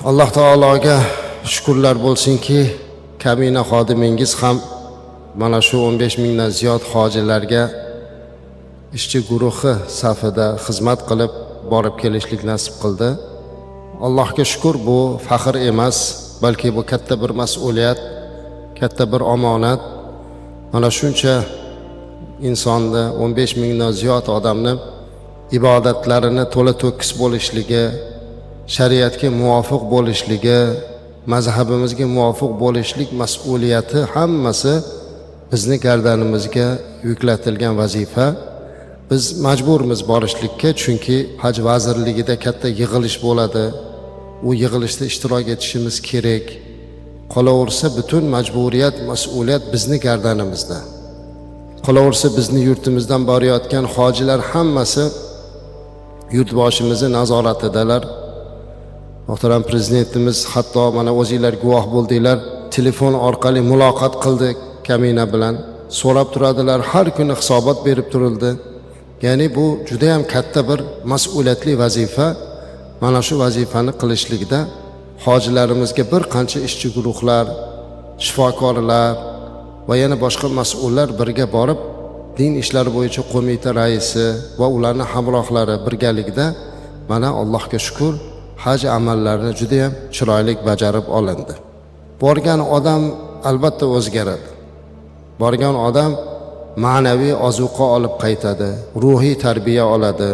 Alloh taologa shukrlar bo'lsinki, kamina xodimingiz ham mana shu 15 mingdan ziyod hojilarga ishchi guruhi safida xizmat qilib borib kelishlik nasib qildi. Allohga shukur, bu faxr emas, balki bu katta bir mas'uliyat, katta bir omonat. Mana shuncha insonni, 15 mingdan ziyod odamni ibodatlarini to'la to'kis bo'lishligi, shariatga muvofiq bo'lishligi, mazhabimizga muvofiq bo'lishlik mas'uliyati hammasi bizni gardanimizga yuklatilgan vazifa. Biz majburmiz borishlikka, chunki Haj vazirligida katta yig'ilish bo'ladi. U yig'ilishda ishtirok etishimiz kerak. Qolaversa, butun majburiyat, mas'uliyat bizni gardanimizda. Qolaversa, bizni yurtimizdan borayotgan hojilar hammasi yurtboshimizni nazoratidalar. Muhtaram prezidentimiz hatto, mana o'zinglar guvoh bo'ldinglar, telefon orqali muloqot qildi kamina bilan. So'rab turadilar, har kuni hisobot berib turildi. Ya'ni bu juda ham katta bir mas'uliyatli vazifa. Mana shu vazifani qilishlikda hojilarimizga bir qancha ishchi guruhlar, shifokorlar va yana boshqa mas'ullar birga borib, din ishlari bo'yicha qo'mita raisi va ularni hamrohlari birgalikda, mana Allohga shukur, haj amallarini juda ham chiroyli bajarib olindi. Borgan odam albatta o'zgaradi. Borgan odam ma'naviy ozuqa olib qaytadi, ruhiy tarbiya oladi.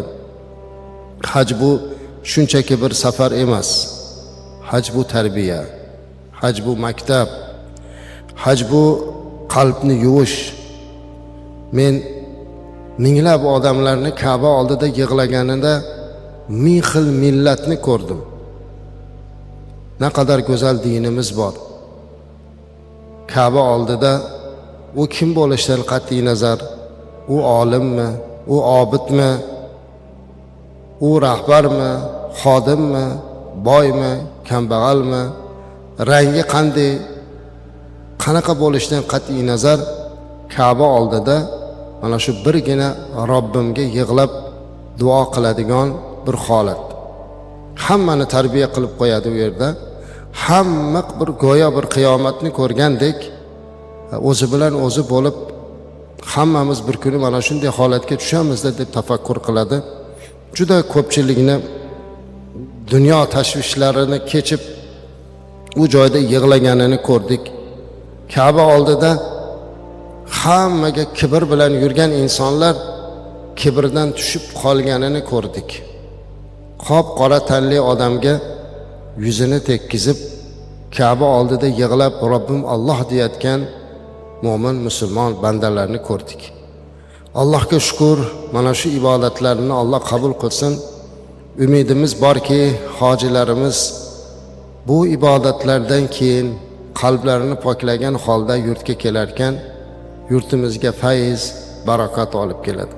Haj bu shunchaki bir safar emas. Haj bu tarbiya. Haj bu maktab. Haj bu qalbni yuvish. Men minglab odamlarni Ka'ba oldida yig'laganida ming xil millatni ko'rdim. Naqadar go'zal dinimiz bor. Ka'ba oldida u kim bo'lishidan qat'iy nazar, u olimmi, u obidmi, u rahbarmi, xodimmi, boymi, kambag'almi, rangi qanday, qanaqa bo'lishidan qat'iy nazar, Ka'ba oldida mana shu birgina Robbimga yig'lab duo qiladigan bir holat. Hammani tarbiya qilib qo'yadi u yerda. Hamma bir go'yo bir qiyomatni ko'rgandek o'zi bilan o'zi bo'lib, hammamiz bir kuni mana shunday holatga tushamizda deb tafakkur qiladi. Juda ko'pchilikni dunyo tashvishlarini kechib u joyda yig'laganini ko'rdik. Ka'ba oldida hammaga kibr bilan yurgan insonlar kibrdan tushib qolganini ko'rdik. Qop qora tanli odamga yuzini tekkizib Ka'ba oldida yig'lab Robbim Alloh deyayotgan mo'min musulmon bandalarni ko'rdik. Allohga shukur, mana shu ibodatlarni Alloh qabul qilsin. Umidimiz borki, hojilarimiz bu ibodatlardan keyin qalblarini poklagan holda yurtga kelarkan, yurtimizga fayz, barakot olib keladi.